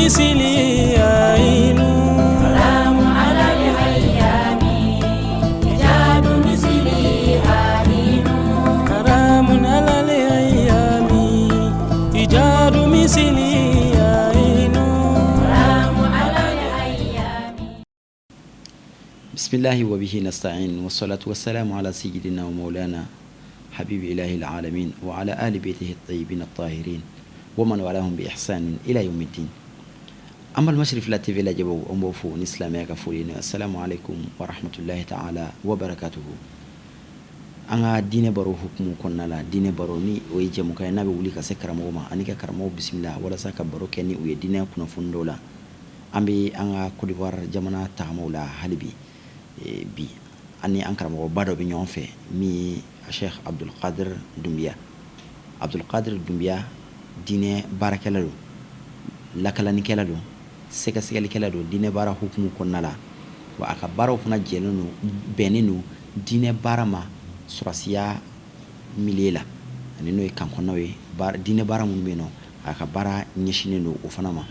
misili ayinu. Haramu ala al-ayami ijadu misili ayinu. Haramun ala al-ayami ijadu misili ayinu. Haramu ala al-ayami. Bismillahi wa bihi nasta'in wa salatu wa salamu ala sayyidina wa maulana habibi ilahi alalamin wa ala ali beytihi tayyibin at-tahirin wa man walahum bi ihsanin ila yawmiddin. An balima Cherifila TV lajɛbaw, an b'aw fo ni silamɛya ka foli ye. Assalamu alaikum wa rahmatullahi ta'ala wa barakatuhu. An ka diinɛ baro hukumu kɔnɔna la, diinɛ baro ni o ye jɛmukan ye n'a bɛ wuli ka se karamɔgɔ ma ani ka karamɔgɔ bisimila walasa ka baro kɛ ni u ye diinɛ kunnafoni dɔw la. An bɛ an ka Côte d'Ivoire jamana tagamaw la hali bi. Bi an ni an karamɔgɔba dɔ bɛ ɲɔgɔn fɛ min ye Cheikh Abdul Qadir Dumbuya. Abdul Qadir Dumbuya, diinɛ baarakɛla don, lakalanikɛla don, sɛgɛsɛgɛlikɛla don diinɛ baara hukumu kɔnɔna la. Wa a ka baaraw fana jɛlen don, bɛnnen don diinɛ baara ma sɔrɔsiya milieu la, ani n'o ye camp kɔnɔnaw ye, diinɛ baara minnu bɛ yen nɔ, a ka baara ɲɛsinnen don o fana ma.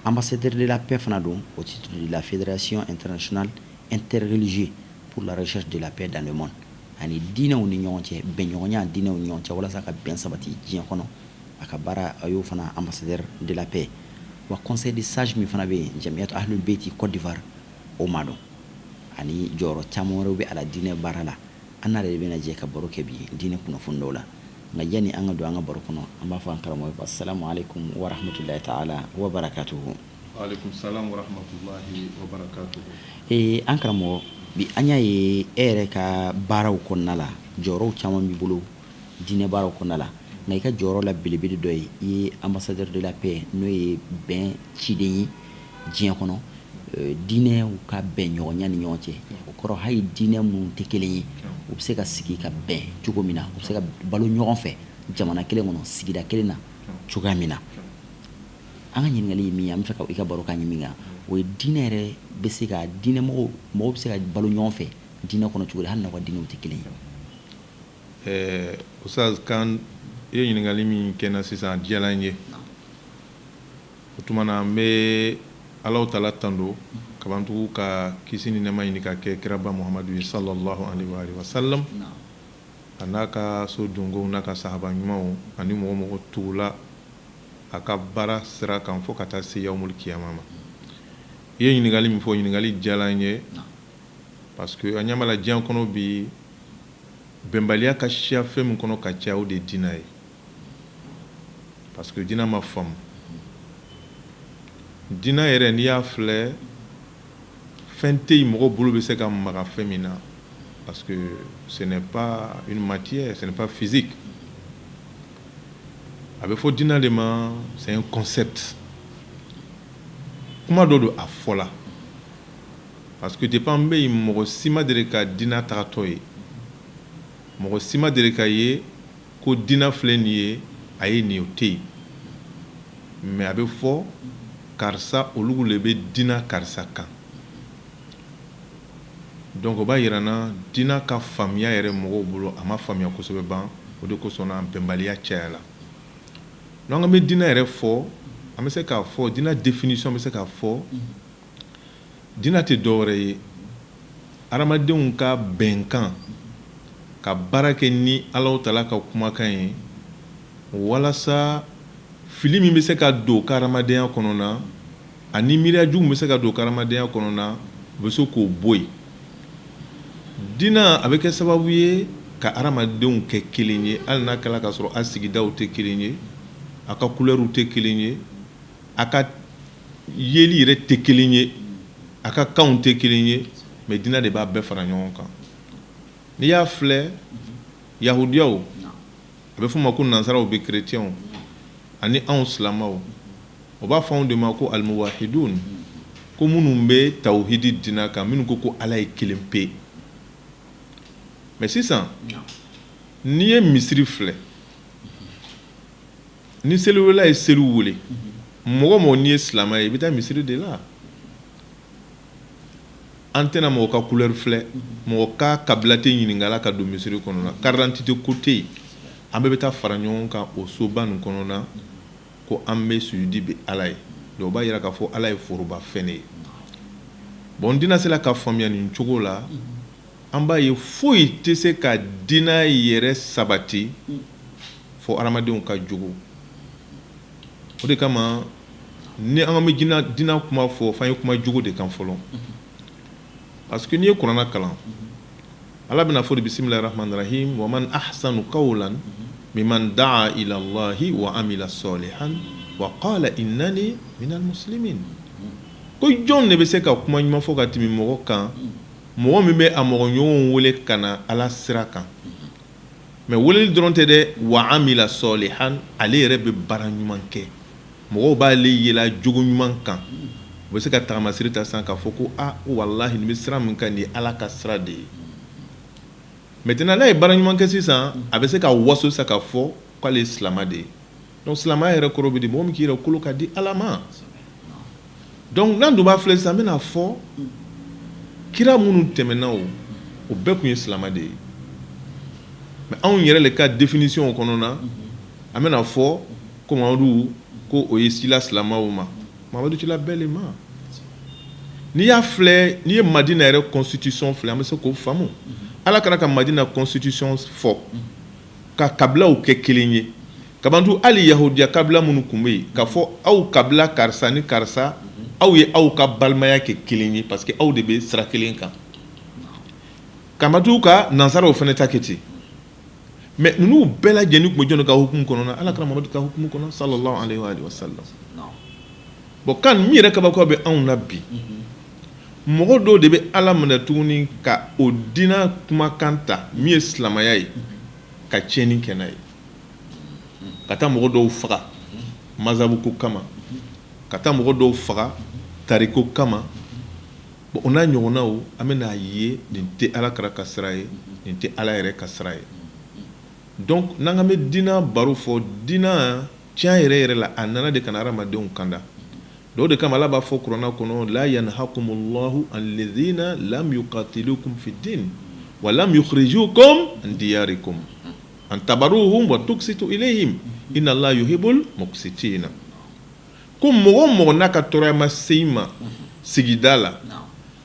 Ambassadeur de la paix fana don au titre de la Fédération internationale interreligieuse pour la recherche de la paix dans le monde, ani diinɛw ni ɲɔgɔn cɛ, bɛnɲɔgɔnya diinɛw ni ɲɔgɔn cɛ walasa ka bɛn sabati diɲɛ kɔnɔ. A ka baara, a y'o fana ambassadeur de la paix. Wa conseil de sage min fana bɛ yen, Jamiyatu Ahlul Beyti Côte d'Ivoire, o ma dɔn ani jɔyɔrɔ caman wɛrɛw bɛ a la diinɛ baara la. An n'ale de bɛna jɛ ka baro kɛ bi diinɛ kunnafoni dɔw la. Nka yanni an ka don an ka baro kɔnɔ, an b'a fɔ an karamɔgɔ ye: assalamu alaikum wa rahmatullahi ta'ala wa barakatuhu. Alaikum salam wa rahmatullahi wa barakatuhu. An karamɔgɔ, bi an y'a ye e yɛrɛ ka baaraw kɔnɔna la, jɔyɔrɔw caman b'i bolo diinɛ baaraw kɔnɔna la, nka i ka jɔyɔrɔ la belebele dɔ ye, i ye ambassadeur de la paix, n'o ye bɛn ciden ye diɲɛ kɔnɔ, diinɛw ka bɛn ɲɔgɔnya ni ɲɔgɔn cɛ. O kɔrɔ, hali diinɛ minnu tɛ kelen ye, u bɛ se ka sigi ka bɛn cogo min na, u bɛ se ka balo ɲɔgɔn fɛ jamana kelen kɔnɔ, sigida kelen na cogoya min na. An ka ɲininkali ye min ye, an bɛ fɛ ka i ka baro k'an ye min kan, o ye diinɛ yɛrɛ bɛ se ka diinɛ mɔgɔw mɔgɔw bɛ se ka balo ɲɔgɔn fɛ diinɛ kɔnɔ cogo di, hali n'aw ka diinɛw tɛ kelen ye? Ustaz kan, i ye ɲininkali min kɛ n na sisan, a diyara n ye. O tuma na, n bɛ Alahu Taala tando kabantugu ka kisi ni nɛɛma ɲini ka kɛ kiraba Muhamadu ye, sallallahu alaihi wa sallam, a n'a ka so donkow n'a ka sahaba ɲumanw ani mɔgɔ mɔgɔ tugula a ka baara sira kan fo ka taa se yawmul kiyama ma. I ye ɲininkali min fɔ, ɲininkali diyara n ye, parce que an ɲɛ b'a la diɲɛ kɔnɔ bi, bɛnbaliya ka siya fɛn min kɔnɔ ka caya, o de ye diinɛ ye, parce que diinɛ ma faamu. Diinɛ yɛrɛ, n'i y'a filɛ, fɛn tɛ yen mɔgɔ bolo bɛ se ka maga fɛn min na, parce que ce n'est pas une matière, ce n'est pas physique. A bɛ fɔ diinɛ de ma, c'est un concept, kuma dɔ don a fɔla, parce que depuis an bɛ yen, mɔgɔ si ma deli ka diinɛ tagatɔ ye, mɔgɔ si ma deli ka ye ko diinɛ filɛ nin ye, a ye nin, o tɛ yen. Mais a bɛ fɔ karisa, olu de bɛ diinɛ karisa kan. Donc o b'a yira na, diinɛ ka faamuya yɛrɛ mɔgɔw bolo, a ma faamuya kosɛbɛ ban. O de kosɔn na bɛnbaliya cayala. Donc an bɛ diinɛ yɛrɛ fɔ, an bɛ se k'a fɔ diinɛ définition bɛ se k'a fɔ diinɛ tɛ dɔwɛrɛ ye, adamadenw ka bɛnkan ka baara kɛ ni Alahu Taala ka kumakan ye, walasa fili min bɛ se ka don ka adamadenya kɔnɔ na ani miiriya jugu bɛ se ka don ka adamadenya kɔnɔ na, u bɛ se k'o bɔ yen. Diinɛ a bɛ kɛ sababu ye ka adamadenw kɛ kelen ye, hali n'a kɛra k'a sɔrɔ a sigidaw tɛ kelen ye, a ka couleurw tɛ kelen ye, a ka yeli yɛrɛ tɛ kelen ye, a ka kanw tɛ kelen ye, mais diinɛ de b'a bɛɛ fara ɲɔgɔn kan. N'i y'a filɛ, yahudiyaw, a bɛ f'o ma ko nansaraw bɛ chrétienw, ani anw silamɛw, o b'a fɔ anw de ma ko almuwahidun, ko minnu bɛ tawhidi diinɛ kan, minnu ko ko Ala ye kelen pe. Mais sisan, n'i ye misiri filɛ, ni seliwela ye seli wele, mɔgɔ mɔgɔ n'i ye silamɛ ye, i bɛ taa misiri de la. An tɛna mɔgɔ ka couleur filɛ, mɔgɔ ka kabila tɛ ɲininkala ka don misiri kɔnɔ na, carte d'identité ko tɛ yen. An bɛɛ bɛ taa fara ɲɔgɔn kan o soba nin kɔnɔ na ko an bɛ sujudi bɛ Ala ye. Donc o b'a yira k'a fɔ Ala ye foroba fɛn de ye. Bon, dina sera ka faamuya nin cogo la, an b'a ye foyi tɛ se ka dina yɛrɛ sabati fo hadamadenw ka jogo. O de kama ni an bɛ dina kuma fɔ, f'an ye kuma jogo de kan fɔlɔ, parce que n'i ye kuranna kalan, Ala bɛna fɔ de: bisimilahi rahmani rahim, wa man ahsanu qawlan mimman daa ila Allahi wa amila salihan wa qala innani minal muslimin. Ko jɔn de bɛ se ka kuma ɲuman fɔ ka tɛmɛ mɔgɔ kan, mɔgɔ min bɛ a mɔgɔ ɲɔgɔnw wele ka na Ala sira kan? Mais weleli dɔrɔn tɛ dɛ, wa amila salihan, ale yɛrɛ bɛ baara ɲuman kɛ, mɔgɔw b'ale yela jogo ɲuman kan, u bɛ se ka tagamasiri ta sisan k'a fɔ ko aa, walahi, nin bɛ sira min kan, nin ye Ala ka sira de ye. Maintenant, n'a ye baara ɲuman kɛ sisan, a bɛ se ka waso sisan k'a fɔ k'ale ye silamɛ de ye. Donc silamɛya yɛrɛ kɔrɔ bɛ di? Mɔgɔ min k'i yɛrɛ kolo ka di Ala ma. Donc n'an dun b'a filɛ sisan, an bɛna fɔ kira minnu tɛmɛna, o bɛɛ tun ye silamɛ de ye. Mais anw yɛrɛ le ka définition kɔnɔ na, an bɛna fɔ ko Mamadu, ko o ye cila silamɛw ma. Mamadu cila bɛɛ le ma. N'i y'a filɛ, n'i ye Madina yɛrɛ constitution filɛ, an bɛ se k'o faamu. Ala kɛra ka Madina constitution fɔ ka kabilaw kɛ kelen ye, kabantu hali yahudiya kabila minnu tun bɛ yen, k'a fɔ aw kabila karisa ni karisa, aw ye aw ka balimaya kɛ kelen ye, parce que aw de bɛ sira kelen kan. Kabantu ka nansaraw fana ta kɛ ten. Mais ninnu bɛɛ lajɛlen tun bɛ jɔnni ka hukumu kɔnɔ na? Ala kɛra Mamadu ka hukumu kɔnɔ, sallallahu alaihi wa sallam. Bon, kan min yɛrɛ kabako bɛ anw na bi, mɔgɔ dɔw de bɛ Ala minɛ tuguni ka o diinɛ kumakan ta min ye silamɛya ye, ka tiɲɛni kɛ n'a ye, ka taa mɔgɔ dɔw faga mazabu ko kama, ka taa mɔgɔ dɔw faga tariko kama. Bon, o n'a ɲɔgɔnnaw, an bɛna ye nin tɛ Ala kɛra ka sira ye, nin tɛ Ala yɛrɛ ka sira ye. Donc n'an ka bɛ diinɛ baro fɔ, diinɛ tiɲɛ yɛrɛ yɛrɛ la, a nana de ka na hadamadenw kanda. O de kama Ala b'a fɔ kuranɛ kɔnɔ: la yanhakumullahu alladhina lam yuqatilukum fi din wa lam yukhrijukum an diyarikum an tabarruhum wa tuqsitu ilayhim inna Allaha yuhibbul muqsitina. Ko mɔgɔ o mɔgɔ n'a ka tɔɔrɔya ma se i ma sigida la,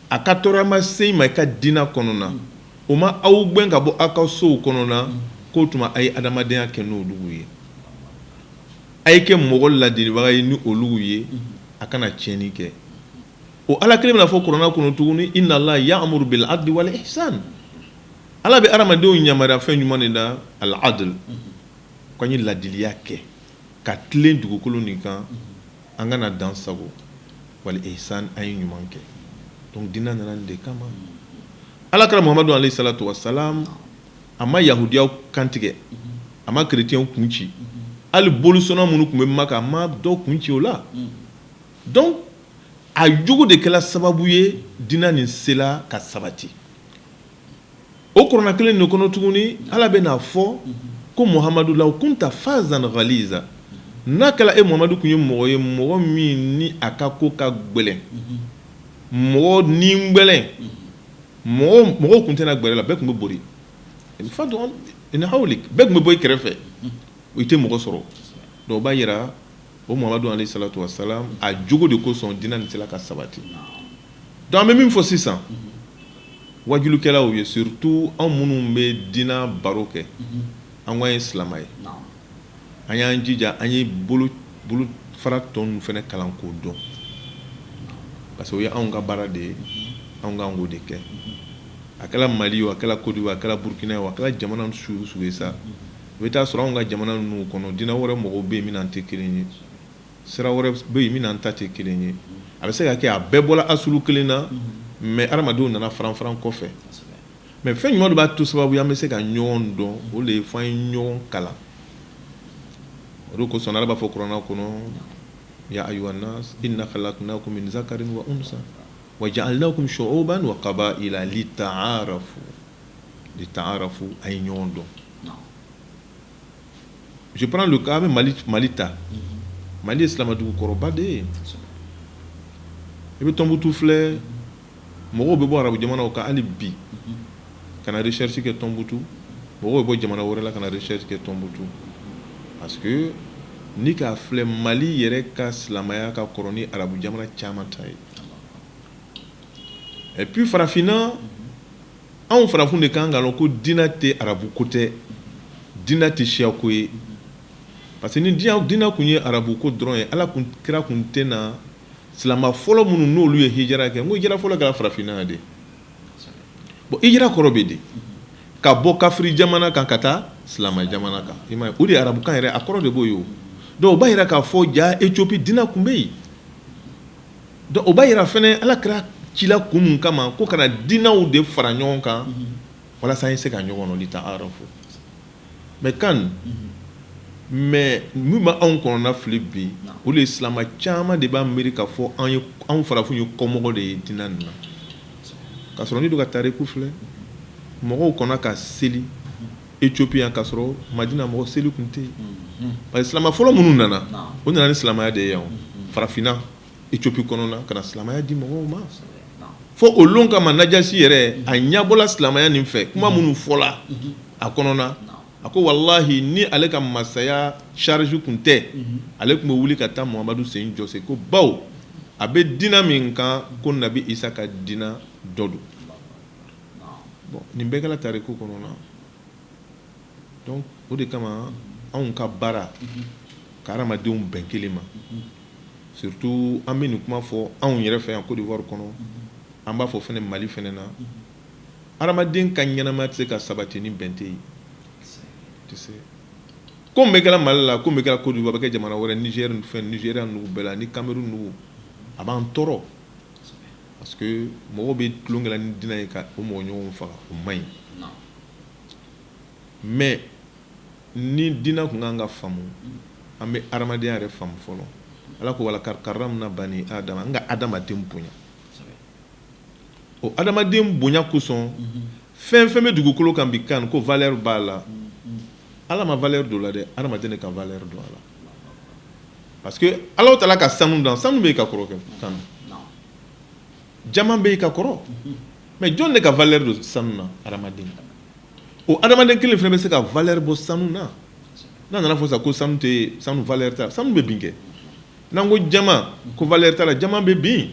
a ka tɔɔrɔya ma se i ma i ka diinɛ kɔnɔ, o ma aw gɛn ka bɔ aw ka sow kɔnɔ, k'o tuma a ye adamadenya kɛ n'olu ye, a ye kɛ mɔgɔ ladilibaga ye ni olu ye, a kana tiɲɛni kɛ. O Ala kelen bɛna fɔ kuranɛ kɔnɔ tuguni: inna Allaha ya'muru bil adli wal ihsan. Ala bɛ hadamadenw yamaruya fɛn ɲuman de la, al adl, k'an ye ladiliya kɛ ka tilen dugukolo nin kan, an kana dan sago, wal ihsan, an ye ɲuman kɛ. Donc diinɛ nana nin de kama. Ala kɛra Muhamadu alayhi salatu wasalam, a ma yahudiyaw kantigɛ, a ma chrétienw kun ci, hali bolisɔnna minnu tun bɛ Maka, a ma dɔw kun ci o la. Donc a jogo de kɛra sababu ye diinɛ nin sela ka sabati. O kuranɛ kelen de kɔnɔ tuguni, Ala bɛ n'a fɔ ko Muhamadu, law kunta fazan ghaliza, n'a kɛra e Muhamadu tun ye mɔgɔ ye, mɔgɔ min ni a ka ko ka gɛlɛn, mɔgɔ ni gɛlɛn, mɔgɔ mɔgɔw tun tɛna gɛrɛ la, bɛɛ tun bɛ bori hawlik, bɛɛ tun bɛ bɔ i kɛrɛfɛ, i tɛ mɔgɔ sɔrɔ. Donc o b'a yira o Muhamadu alayhi salatu wasalam, a jogo de kosɔn diinɛ nin sera ka sabati. Donc an bɛ min fɔ sisan wajulukɛlaw ye, surtout anw minnu bɛ diinɛ baro kɛ, an ko an ye silamɛ ye, an y'an jija an ye bolo bolo fara tɔ ninnu fana kalan k'o dɔn, parce que o ye anw ka baara de ye, anw k'an k'o de kɛ. A kɛra Mali o, a kɛra Côte d'Ivoire, a kɛra Burukina o, a kɛra jamana sugu o sugu ye sa, i bɛ taa sɔrɔ anw ka jamana ninnu kɔnɔ, diinɛ wɛrɛ mɔgɔw bɛ yen min n'an tɛ kelen ye, sira wɛrɛ bɛ yen min n'an ta tɛ kelen ye. A bɛ se ka kɛ a bɛɛ bɔra asulu kelen na, mais hadamadenw nana faran faran kɔfɛ. Mais fɛn jumɛn de b'a to sababu ye an bɛ se ka ɲɔgɔn dɔn? O de ye fo an ye ɲɔgɔn kalan. O de kosɔn Ala b'a fɔ kuranɛ kɔnɔ: ya ayyuhan nas inna khalaqnakum min zakarin wa unsa wa ja'alnakum shu'uban wa qaba'ila lita'arafu. Lita'arafu, an ye ɲɔgɔn dɔn. Je prends le cas, an bɛ Mali ta. Mali ye silamɛdugu kɔrɔba de ye. I bɛ Tɔnbutu filɛ, mɔgɔw bɛ bɔ arabu jamanaw kan hali bi ka na recherche kɛ Tɔnbutu, mɔgɔw bɛ bɔ jamana wɛrɛ la ka na recherche kɛ Tɔnbutu, parce que Ni k'a filɛ, Mali yɛrɛ ka silamɛya ka kɔrɔ ni arabu jamana caman ta ye. Et puis farafinna, anw farafin de kan k'a lɔn ko diinɛ tɛ arabu ko tɛ, diinɛ tɛ siya ko ye. Parce que ni diinɛ kun ye arabu ko dɔrɔn ye, Ala kun kira kun tɛ na silama fɔlɔ minnu n'olu ye hijira kɛ. N ko hijira fɔlɔ kɛra farafinna de. Bon, hijira kɔrɔ bɛ di? Ka bɔ kafiri jamana kan ka taa silama jamana kan. I m'a ye, o de ye arabukan yɛrɛ a kɔrɔ de b'o ye. O donc o b'a yira k'a fɔ ja Éthiopie diinɛ kun bɛ yen. Donc o b'a yira fɛnɛ Ala kira cila kun mun kama, ko kana diinɛw de fara ɲɔgɔn kan walasa an ye se ka ɲɔgɔn dɔn, lita'arafu. Mais kan mais min bɛ anw kɔnɔna fili bi, o de ye silama caman de b'a miiri k'a fɔ an ye, anw farafin ye kɔmɔgɔ de ye diinɛ nin na, k'a sɔrɔ n'i dun ka tariku filɛ, mɔgɔw kɔnna ka seli Éthiopie yan, k'a sɔrɔ Madina mɔgɔ seli tun tɛ yen. Parce que silama fɔlɔ minnu nana, o nana ni silamɛya de ye yan farafinna, Éthiopie kɔnɔna, ka na silamɛya di mɔgɔw ma. Fo o lon kama, Najasi yɛrɛ a ɲɛbɔla silamɛya nin fɛ. Kuma minnu fɔla a kɔnɔna, a ko walahi, ni ale ka masaya charge kun tɛ, ale tun bɛ wuli ka taa Muhamadu sen jɔse, ko bawo a bɛ diinɛ min kan, ko Nabi Isa ka diinɛ dɔ don. Bon, nin bɛɛ kɛra tariku kɔnɔna. Donc o de kama anw ka baara ka hadamadenw bɛn kelen ma. Surtout an bɛ nin kuma fɔ anw yɛrɛ fɛ yan Côte d'Ivoire kɔnɔ, an b'a fɔ fɛnɛ Mali fɛnɛ na. Hadamaden ka ɲɛnamaya tɛ se ka sabati ni bɛn tɛ yen, tɛ se. Ko min bɛ kɛra Mali la, ko min bɛ kɛra Côte d'Ivoire, a bɛ kɛ jamana wɛrɛ, Niger fɛn, Nigéria ninnu bɛɛ la ni Cameroun ninnu, a b'an tɔɔrɔ, parce que mɔgɔw bɛ tulonkɛ la ni diinɛ ye ka o mɔgɔ ɲɔgɔnw faga. O man ɲi. Mais ni diinɛ tun kan ka faamu, an bɛ adamadenya yɛrɛ faamu fɔlɔ. Ala ko walakad karamna bani adama, an ka adamaden bonya. O adamaden bonya kosɔn, fɛn fɛn bɛ dugukolo kan bi kan ko valeur b'a la, Ala ma valeur don la dɛ, adamaden de ka valeur don a la. Parce que Ala taala ka sanu dan, sanu bɛ yen ka kɔrɔ kɛ kan, jama bɛ yen ka kɔrɔ, mais jɔn de ka valeur don sanu na? Adamaden. O adamaden kelen fana bɛ se ka valeur bɔ sanu na. N'a nana fɔ sisan ko sanu tɛ, sanu valeur t'a la, sanu bɛ bin kɛ. N'an ko jama ko valeur t'a la, jama bɛ bin.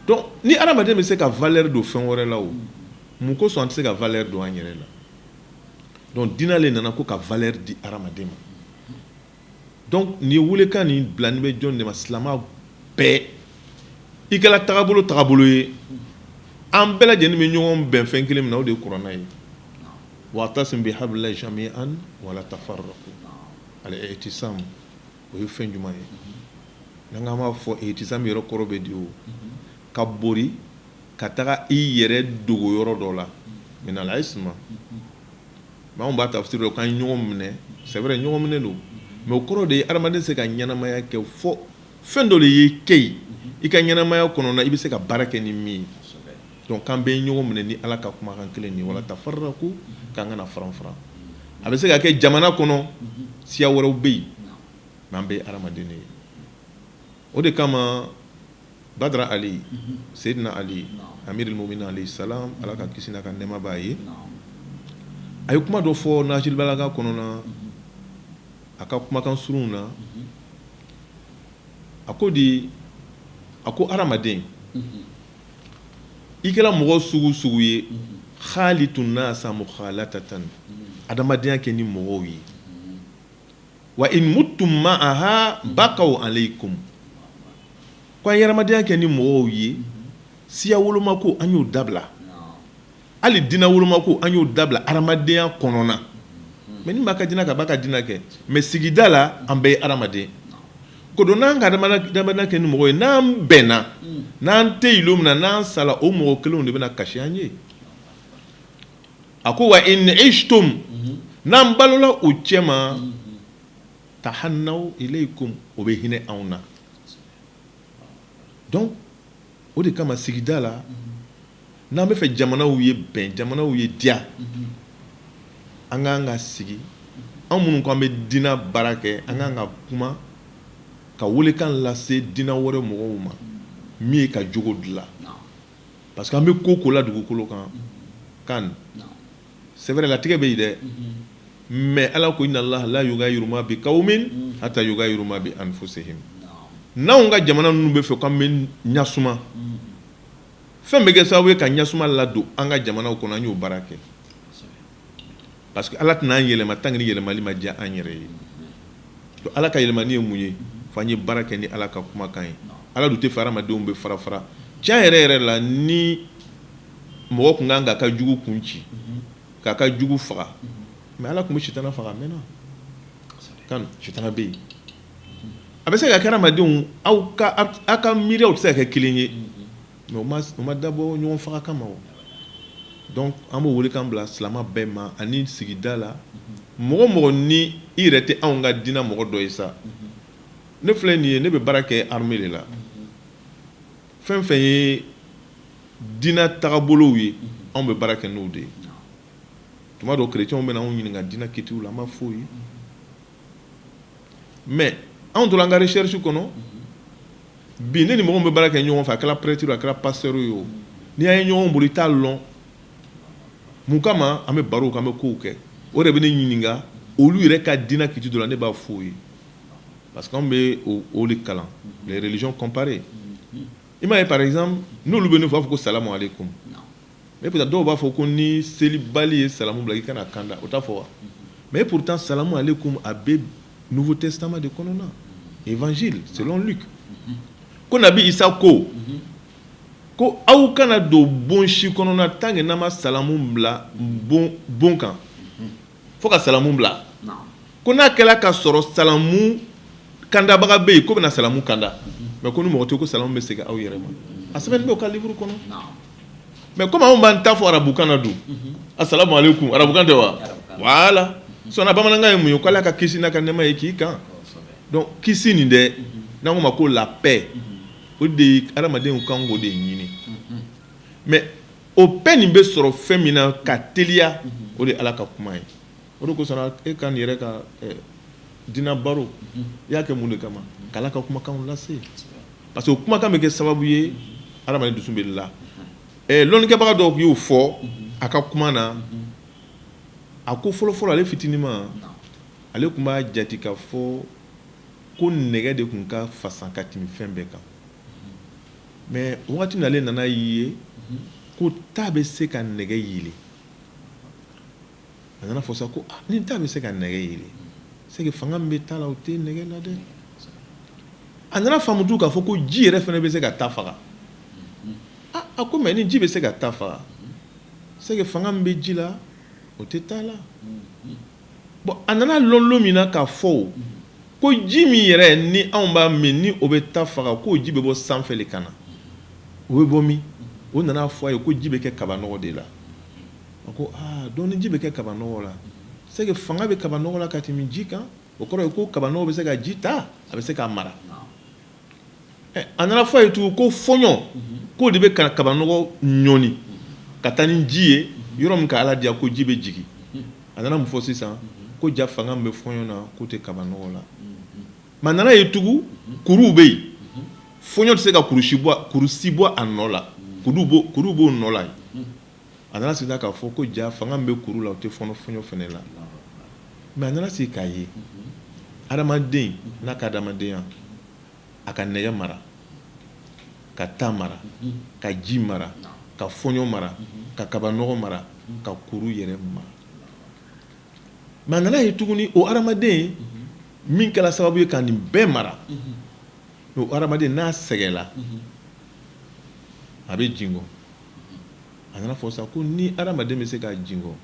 Donc ni adamaden bɛ se ka valeur don fɛn wɛrɛ la, o mun kosɔn an tɛ se ka valeur don an yɛrɛ la? Donc diinɛ le nana ko ka valeur di adamaden ma. Donc nin ye welekan nin bila ni bɛ jɔn de ma? Silamɛ bɛɛ, i kɛra tagabolo tagabolo ye, an bɛɛ lajɛlen bɛ ɲɔgɔn bɛn fɛn kelen min na, o de ye kuranɛ ye. Wa'tasimu bihablillahi jami'an wala tafarraqu. Al-i'tisam, o ye fɛn jumɛn ye? N'an k'an b'a fɔ i'tisam yɛrɛ kɔrɔ bɛ di? O ka bori ka taga i yɛrɛ dogo yɔrɔ dɔ la, min al-isma. Mais anw b'a tafsir k'an ye ɲɔgɔn minɛ. C'est vrai, ɲɔgɔn minɛ don, mais o kɔrɔ de ye adamaden se ka ɲɛnamaya kɛ fɔ fɛn dɔ de ye kɛ yen i ka ɲɛnamaya kɔnɔ, i bɛ se ka baara kɛ ni min ye. Donc k'an bɛ ɲɔgɔn minɛ ni Ala ka kumakan kelen nin, wala tafarraqu, k'an kana faran faran. A bɛ se ka kɛ jamana kɔnɔ, siya wɛrɛw bɛ yen, mais an bɛɛ ye adamaden de ye. O de kama Badara Ali, Seyidina Ali, Amirul Muminin alayhi salam, Ala ka kisi n'a ka nɛɛma b'a ye, a ye kuma dɔ fɔ Nahjul Balaga kɔnɔna, a ka kumakan surunw na. A ko di? A ko hadamaden, i kɛra mɔgɔ sugu sugu ye, khalitun nasa mukhalatatan, adamadenya kɛ ni mɔgɔw ye. Wa in muttum ma'aha bakaw alaykum. Ko an ye adamadenya kɛ ni mɔgɔw ye, siya woloma ko an y'o dabila, hali diinɛ woloma ko an y'o dabila adamadenya kɔnɔna. Mais ni maa ka diinɛ ka b'a ka diinɛ kɛ, mais sigida la, an bɛɛ ye adamaden. Ko don n'an ka adamadenya kɛ ni mɔgɔ ye, n'an bɛnna, n'an tɛ yen don min na, n'an sala, o mɔgɔ kelenw de bɛna kasi an ye. A ko wa in ishtum, n'an balola o cɛma, tahannaw ilaykum, o bɛ hinɛ anw na. Donc o de kama sigida la, n'an bɛ fɛ jamanaw ye bɛn, jamanaw ye diya, an k'an ka sigi, an minnu ko an bɛ diinɛ baara kɛ, an k'an ka kuma ka welekan lase diinɛ wɛrɛ mɔgɔw ma min ye ka jogo dilan. Parce que an bɛ ko ko la dugukolo kan kan, c'est vrai, latigɛ bɛ yen dɛ. Mais Ala ko inna Allah la yugayiru ma bi qawmin hatta yugayiru ma bi anfusihim. N'anw ka jamana ninnu bɛ fɛ k'an bɛ ɲasuma, fɛn bɛ kɛ sababu ye ka ɲasuma ladon an ka jamanaw kɔnɔ, an y'o baara kɛ. Parce que Ala tɛna an yɛlɛma tant que ni yɛlɛmali ma diya an yɛrɛ ye. Donc Ala ka yɛlɛmani ye mun ye? Fo an ye baara kɛ ni Ala ka kumakan ye. Ala dun tɛ fɛ hadamadenw bɛ fara fara. Tiɲɛ yɛrɛ yɛrɛ la, ni mɔgɔ tun kan k'a ka jugu kun ci, k'a ka jugu faga, mais Ala tun bɛ sitana faga a mɛnna. Kan sitana bɛ yen. A bɛ se ka kɛ hadamadenw aw ka aw ka miiriyaw tɛ se ka kɛ kelen ye, mais o ma dabɔ ɲɔgɔn faga kama o. Donc an b'o welekan bila silamɛ bɛɛ ma ani sigida la, mɔgɔ mɔgɔ ni i yɛrɛ tɛ anw ka diinɛ mɔgɔ dɔ ye sa. Ne filɛ nin ye, ne bɛ baara kɛ armée de la. Fɛn fɛn ye diinɛ tagabolow ye, anw bɛ baara kɛ n'o de ye. Tuma dɔw chrétiens bɛ na anw ɲininka diinɛ kitiw la, an b'a f'u ye. Mais anw tora an ka recherche kɔnɔ bi, ne ni mɔgɔ min bɛ baara kɛ ɲɔgɔn fɛ, a kɛra prêtre, a kɛra pasteur ye o, n'i y'a ye ɲɔgɔn bolo, i t'a lɔn mun kama. An bɛ barow kɛ, an bɛ kow kɛ, o de bɛ ne ɲininka olu yɛrɛ ka diinɛ kiti dɔ la, ne b'a f'u ye, parce que anw bɛ o de kalan, les religions comparées. I m'a ye, par exemple, n'olu bɛ ne fɔ, a fɔ ko salamu aleykum, mais peut-être dɔw b'a fɔ ko ni selibali ye salamu bila, k'i kana kanda, o t'a fɔ wa? Mais pourtant salamu aleykum a bɛ Nouveau Testament de kɔnɔna, évangile selon Luc, ko Nabi Isa ko aw kana don bon si kɔnɔna tant que n'an ma salamu bila bon bon kan, fo ka salamu bila, ko n'a kɛla ka sɔrɔ salamu kandabaga bɛ yen, ko bɛna salamu kanda, mais ko ni mɔgɔ tɛ, ko salamu bɛ segin aw yɛrɛ ma. A sɛbɛnnen bɛ o ka livre kɔnɔ. Mais comme anw b'an ta fɔ arabukan na dun, asalamu aleykum, arabukan tɛ wa? Voilà. Sɔnna bamanankan ye mun ye? Ko Ala ka kisi n'a ka nɛɛma ye k'i kan. Donc kisi nin dɛ, n'an ko ma ko la paix, o de ye adamadenw kan k'o de ɲini. Mais o paix nin bɛ sɔrɔ fɛn min na ka teliya, o de ye Ala ka kuma ye. O de kosɔn e ka nin yɛrɛ ka diinɛ baro, i y'a kɛ mun de kama? K'Ala ka kumakanw lase, parce que o kumakan bɛ kɛ sababu ye adamaden dusu bɛ la. Lɔnnikɛbaga dɔw y'o fɔ a ka kuma na, a ko fɔlɔfɔlɔ, ale fitininma, ale tun b'a jate k'a fɔ ko nɛgɛ de tun ka fasan ka tɛmɛ fɛn bɛɛ kan. Mais wagati min ale nana ye ko ta bɛ se ka nɛgɛ yeelen, a nana fɔ sa ko ah, ni ta bɛ se ka nɛgɛ yeelen, c'est que fanga min bɛ ta la, o tɛ nɛgɛ la dɛ. A nana faamu tun k'a fɔ ko ji yɛrɛ fana bɛ se ka ta faga. Ah, a ko mais ni ji bɛ se ka ta faga, c'est que fanga min bɛ ji la, o tɛ ta la. Bon, a nana lɔn lon min na k'a fɔ o ko ji min yɛrɛ ni anw b'a min, ni o bɛ ta faga, k'o ji bɛ bɔ sanfɛ de ka na, o bɛ bɔ min? O nana fɔ a ye ko ji bɛ kɛ kabanɔgɔ de la. A ko aa, donc ni ji bɛ kɛ kabanɔgɔ la, c'est que fanga bɛ kabanɔgɔ la ka tɛmɛ ji kan. O kɔrɔ ye ko kabanɔgɔ bɛ se ka ji ta, a bɛ se k'a mara. A nana fɔ a ye tugun ko fɔɲɔ, k'o de bɛ ka kabanɔgɔ ɲɔni ka taa ni ji ye yɔrɔ min ka Ala diya, ko ji bɛ jigin. A nana mun fɔ sisan? Ko ja, fanga min bɛ fɔɲɔ na, k'o tɛ kabanɔgɔ la. Mais a nana ye tugun, kuruw bɛ yen, fɔɲɔ tɛ se ka kuru si bɔ a nɔ la, kuru b'o nɔ la yen. A nana sisan k'a fɔ ko ja, fanga min bɛ kuru la, o tɛ fɔɲɔ fɛnɛ la. Mais a nana sigi k'a ye, adamaden n'a ka adamadenya, a ka nɛgɛ mara, ka ta mara, ka ji mara, ka fɔɲɔ mara, ka kabanɔgɔ mara, ka kuru yɛrɛ mara. Mais a nana ye tuguni, o adamaden min kɛra sababu ye ka nin bɛɛ mara, o adamaden n'a sɛgɛnla, a bɛ jingɔ. A nana fɔ sa ko ni adamaden bɛ se ka jingɔ,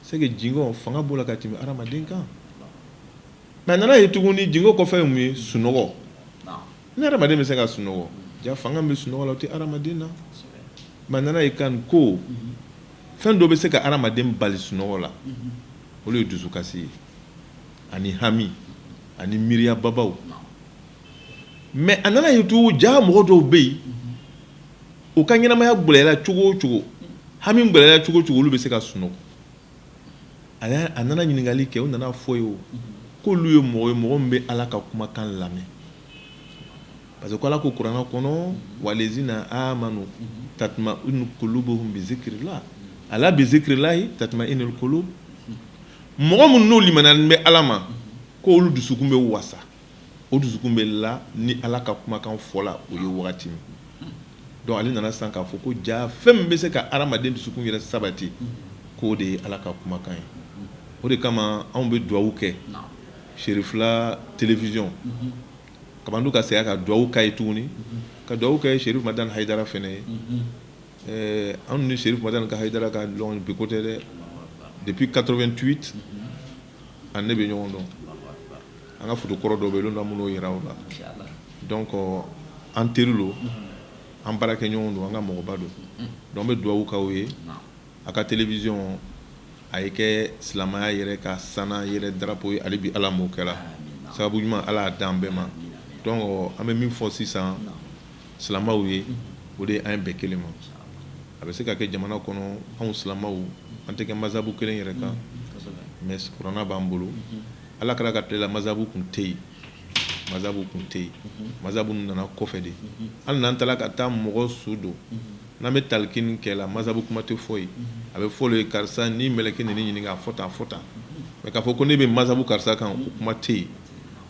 c'est que jingɔ fanga b'o la ka tɛmɛ adamaden kan. Mais a nana ye tuguni, jingɔ kɔfɛ ye mun ye? Sunɔgɔ. Ni adamaden bɛ se ka sunɔgɔ, ja, fanga min bɛ sunɔgɔ la, o tɛ adamaden na. Mais a nana ye kan ko fɛn dɔ bɛ se ka adamaden bali sunɔgɔ la, olu ye dusukasi ye ani hami ani miiriya babaw. Mais a nana ye tugun, ja, mɔgɔ dɔw bɛ yen, u ka ɲɛnamaya gɛlɛyara cogo o cogo, hami gɛlɛyara cogo o cogo, olu bɛ se ka sunɔgɔ. A nana ɲininkali kɛ, o nana fɔ ye o k'olu ye mɔgɔ ye, mɔgɔ min bɛ Ala ka kumakan lamɛn, parce que ko Ala ko kuranɛ kɔnɔ: walezina amanu tatma inu kulubuhum bi zikrillah, ala bi zikrillahi tatma inul kulub. Mɔgɔ minnu n'o limaniyalen bɛ Ala ma, ko olu dusukun bɛ wasa, o dusukun bɛ la ni Ala ka kumakan fɔla o ye wagati min. Donc ale nana sisan k'a fɔ ko ja fɛn min bɛ se ka hadamaden dusukun yɛrɛ sabati, k'o de ye Ala ka kumakan ye. O de kama anw bɛ duwawu kɛ Serifila télévision kabandu ka segin ka duwawu k'a ye tuguni, ka duwawu kɛ Serif Madani Hayidara fɛnɛ ye. Anw ni Serif Madani ka Hayidara ka lɔn bi ko tɛ dɛ, depuis 88 an ne bɛ ɲɔgɔn dɔn. An ka photo kɔrɔ dɔw bɛ yen, olu minnu yira o la. Donc an teri lo, an baarakɛ ɲɔgɔn don, an ka mɔgɔba don. Donc an bɛ duwawu k'aw ye, a ka télévision a ye kɛ silamɛya yɛrɛ ka sana yɛrɛ drapeau ye. Ale bi Ala m'o kɛra sababu ɲuman, Ala y'a d'an bɛɛ ma. Donc an bɛ min fɔ sisan silamɛw ye, o de ye an ye bɛn kelen ma. A bɛ se ka kɛ jamana kɔnɔ, anw silamɛw an tɛ kɛ mazabu kelen yɛrɛ kan, mais kuranna b'an bolo. Ala kɛra ka tile la, mazabu kun tɛ yen, mazabu kun tɛ yen, mazabu nana kɔfɛ de. Hali n'an taara ka taa mɔgɔ su don, n'an bɛ talikini kɛ la, mazabu kuma tɛ fɔ yen. A bɛ fɔ ye karisa ni mɛlɛkɛ nin ɲininka, a fɔ tan, a fɔ tan. Mais k'a fɔ ko ne bɛ mazabu karisa kan, o kuma tɛ yen.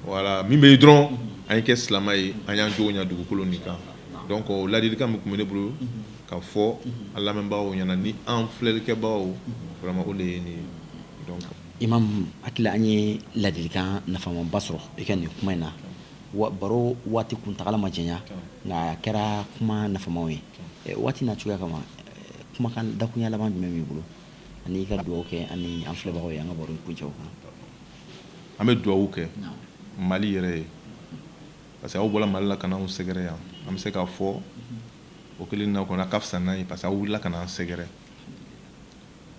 Voilà, min bɛ yen dɔrɔn, an ye kɛ silamɛ ye, an y'an jogo ɲɛ dugukolo nin kan. Donc ladilikan min tun bɛ ne bolo ka fɔ an lamɛnbagaw ɲɛna ni an filɛlikɛbagaw, vraiment o de ye nin ye. Donc Imam, hakili an ye ladilikan nafamaba sɔrɔ i ka nin kuma in na. Wa baro waati kuntagala ma janya, nka a kɛra kuma nafamaw ye. Waati n'a cogoya kama, kumakan dakunya laban jumɛn b'i bolo ani i ka dugawu kɛ ani an filɛbagaw ye an ka baro kuncɛ o kan? An bɛ dugawu kɛ Mali yɛrɛ ye, parce que aw bɔra Mali la ka n'anw sɛgɛrɛ yan. An bɛ se k'a fɔ o kelen na kɔni, a ka fisa n'an ye, parce que aw wulila ka n'an sɛgɛrɛ.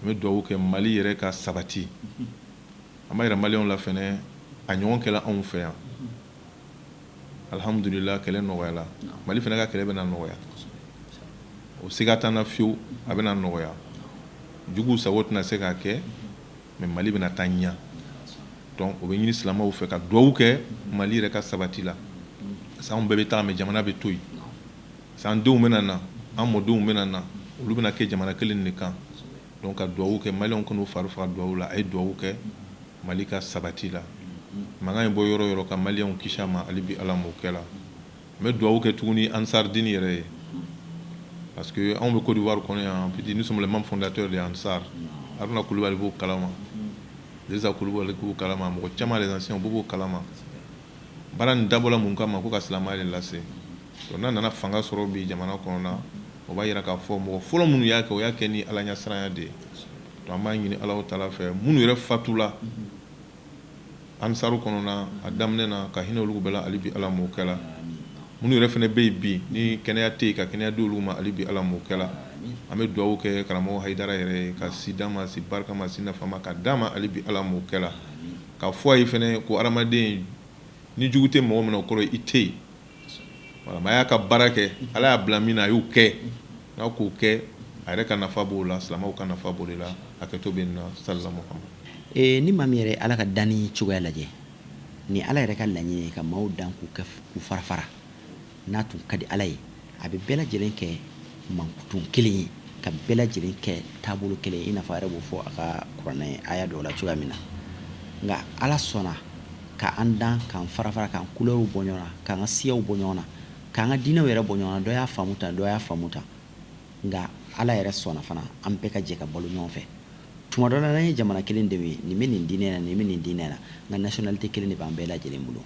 An bɛ dugawu kɛ Mali yɛrɛ ka sabati. An b'a yira maliyɛnw la fɛnɛ, a ɲɔgɔn kɛla anw fɛ yan, alhamdulillah, kɛlɛ nɔgɔyala. Mali fɛnɛ ka kɛlɛ bɛna nɔgɔya, o siga t'an na fiyewu, a bɛna nɔgɔya. Juguw sago tɛna se k'a kɛ, mais Mali bɛna taa ɲɛ. Donc o bɛ ɲini silamɛw fɛ ka dugawu kɛ Mali yɛrɛ ka sabati la, parce que anw bɛɛ bɛ taga, mais jamana bɛ to yen. Parce que an denw bɛna na, an mɔdenw bɛna na, olu bɛna kɛ jamana kelen de kan. Donc ka dugawu kɛ, maliyɛnw kan'u fari faga dugawu la. A ye dugawu kɛ Mali ka sabati la, mankan in bɔ yɔrɔ yɔrɔ, ka maliyɛnw kisi a ma. Hali bi Ala m'o kɛ la. N bɛ dugawu kɛ tuguni Ansar Dine yɛrɛ ye, parce que anw bɛ Côte d'Ivoire kɔnɔ yan, petit, nous sommes les membres fondateurs de Ansar. Haruna Kulubali b'o kalama, Drissa Kulubali b'o kalama, mɔgɔ caman, les anciens, b'o kalama. Baara nin dabɔla mun kama? Ko ka silamɛya de lase. Donc n'a nana fanga sɔrɔ bi jamana kɔnɔ, o b'a yira k'a fɔ mɔgɔ fɔlɔ minnu y'a kɛ, o y'a kɛ ni Ala ɲɛsiranya de ye. Donc an b'a ɲini Ala taala fɛ, minnu yɛrɛ fatula Ansaru kɔnɔna a daminɛ na, ka hinɛ olu bɛɛ la. Hali bi Ala m'o kɛ la. Minnu yɛrɛ fana bɛ yen bi ni kɛnɛya tɛ yen, ka kɛnɛya di olu ma. Hali bi Ala m'o kɛ la. An bɛ dugawu kɛ karamɔgɔ Hayidara yɛrɛ ye, ka si d'a ma, si barika ma, si nafa ma ka d'a ma. Hali bi Ala m'o kɛ la. Ka fɔ a ye fana ko hadamaden ni jugu tɛ mɔgɔ min na, o kɔrɔ i tɛ yen. Voilà, a y'a ka baara kɛ, Ala y'a bila min na, a y'o kɛ. N'a k'o kɛ, a yɛrɛ ka nafa b'o la, silamɛw ka nafa b'o de la. Hakɛto bɛ nin na. Sallallahu Muhammad. Ni maa min yɛrɛ Ala ka danni cogoya lajɛ, ni Ala yɛrɛ ka laɲini ye ka maaw dan k'u kɛ k'u fara fara, n'a tun ka di Ala ye, a bɛ bɛɛ lajɛlen kɛ mankutun kelen ye, ka bɛɛ lajɛlen kɛ taabolo kelen ye, i n'a fɔ a yɛrɛ b'o fɔ a ka kuranɛ aya dɔw la cogoya min na. Nka Ala sɔnna ka an dan k'an fara fara, k'an couleurs bɔ ɲɔgɔn na, k'an ka siyaw bɔ ɲɔgɔn na, k'an ka diinɛw yɛrɛ bɔ ɲɔgɔn na. Dɔ y'a faamu tan, dɔ y'a faamu tan, nka Ala yɛrɛ sɔnna fana an bɛɛ ka jɛ ka balo ɲɔgɔn fɛ. Tuma dɔ la, n'an ye jamana kelen denw ye, nin bɛ nin diinɛ na, nin bɛ nin diinɛ na, nka nationalité kelen de b'an bɛɛ lajɛlen bolo.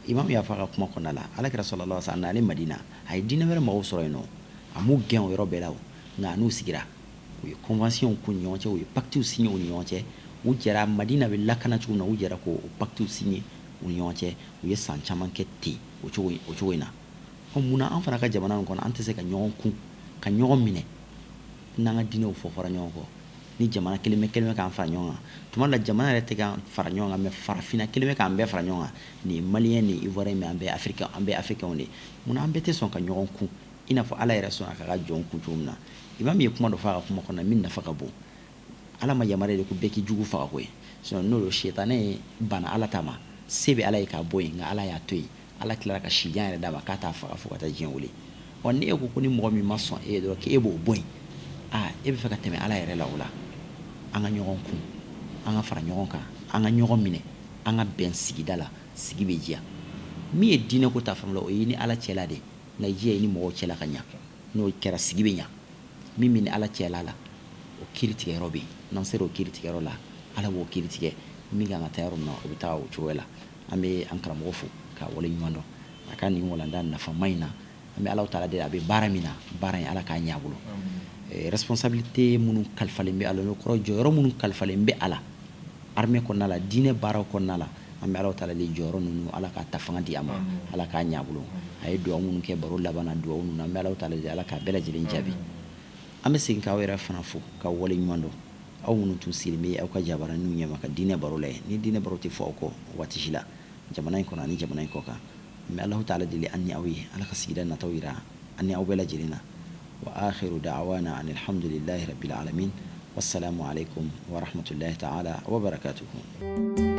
Imam y'a fɔ a ka kuma kɔnɔna la, Ala kɛra sallallahu alaihi wasallam nalen Madina, a ye diinɛ wɛrɛ mɔgɔw sɔrɔ yen nɔ. A m'u gɛn o yɔrɔ bɛɛ la o, nka a n'u sigira, u ye convention k'u ni ɲɔgɔn cɛ, u ye pacte signé u ni ɲɔgɔn cɛ. U jɛra Madina bɛ lakana cogo min na, u jɛra k'o pacte signé u ni ɲɔgɔn cɛ. U ye san caman kɛ ten o cogo in na. Ɔ, munna an fana ka jamana in kɔnɔ, an tɛ se ka ɲɔgɔn kun, ka ɲɔgɔn minɛ, n'an ka diinɛw fɔ fɔra ɲɔgɔn kɔ, ni jamana kelen bɛ kelen bɛ k'an fara ɲɔgɔn kan? Tuma dɔ la, jamana yɛrɛ tɛ k'an fara ɲɔgɔn kan, mais farafinna kelen bɛ k'an bɛɛ fara ɲɔgɔn kan. Nin ye malien, nin ye ivoirien, mais an bɛɛ africain, an bɛɛ africain de ye. Munna an bɛɛ tɛ sɔn ka ɲɔgɔn kun, i n'a fɔ Ala yɛrɛ sɔnna k'a ka jɔnw kun cogo min na? Imam ye kuma dɔ fɔ a ka kuma kɔnɔ min nafa ka bon. Ala ma yamaruya de ko bɛɛ k'i jugu faga koyi, sinon n'o don, sitanɛ banna Ala ta ma, se bɛ Ala ye k'a bɔ yen, nka Ala y'a to yen. Ala tilara ka sijan yɛrɛ d'a ma k'a t'a faga fo ka taa diɲɛ wuli. Ɔ, ni e ko ko ni mɔgɔ min ma sɔn e ye dɔrɔn, k'e b'o bɔ yen, aa, e bɛ fɛ ka tɛmɛ Ala yɛrɛ la. O la, an ka ɲɔgɔn kun. An ka fara ɲɔgɔn kan, an ka ɲɔgɔn minɛ, an ka bɛn sigida la, sigi bɛ diya. Min ye diinɛ ko ta fan la, o ye ni Ala cɛla de, nka i jija i ni mɔgɔw cɛla ka ɲa. N'o kɛra, sigi bɛ ɲa. Min bɛ ni Ala cɛla la, o kiiri tigɛyɔrɔ bɛ yen. N'an sera o kiiri tigɛyɔrɔ la, Ala b'o kiiri tigɛ. Min kan ka taa yɔrɔ min na, o bɛ taa o cogoya la. An bɛ an karamɔgɔ fo k'a wale ɲuman dɔn a ka nin walanda nafama in na. An bɛ Ala taala deli, a bɛ baara min na, baara in, Ala k'a ɲɛ a bolo. Responsabilité minnu kalifalen bɛ a la, n'o kɔrɔ jɔyɔrɔ minnu kalifalen bɛ a la armée kɔnɔna la, diinɛ baaraw kɔnɔna la, an bɛ Ala taala deli, jɔyɔrɔ ninnu, Ala k'a ta fanga di a ma, Ala k'a ɲɛ a bolo. A ye dugawu minnu kɛ baro laban na, dugawu ninnu, an bɛ Ala taala deli, Ala k'a bɛɛ lajɛlen jaabi. An bɛ segin k'aw yɛrɛ fana fo k'aw wale ɲuman dɔn, aw minnu tun sigilen bɛ aw ka jabaraninw ɲɛma ka diinɛ baro lajɛ. Ni diinɛ baro tɛ fɔ aw kɔ waati si la, jamana in kɔnɔ ani jamana in kɔ kan. An bɛ Alahu taala deli an ni aw ye, Ala ka sigida nataw yira an ni aw bɛɛ lajɛlen na. Wa akhiru da'wana anil hamdulillahi rabbil alamin. Wassalamu alaikum wa rahmatullahi ta'ala wa barakatuhu.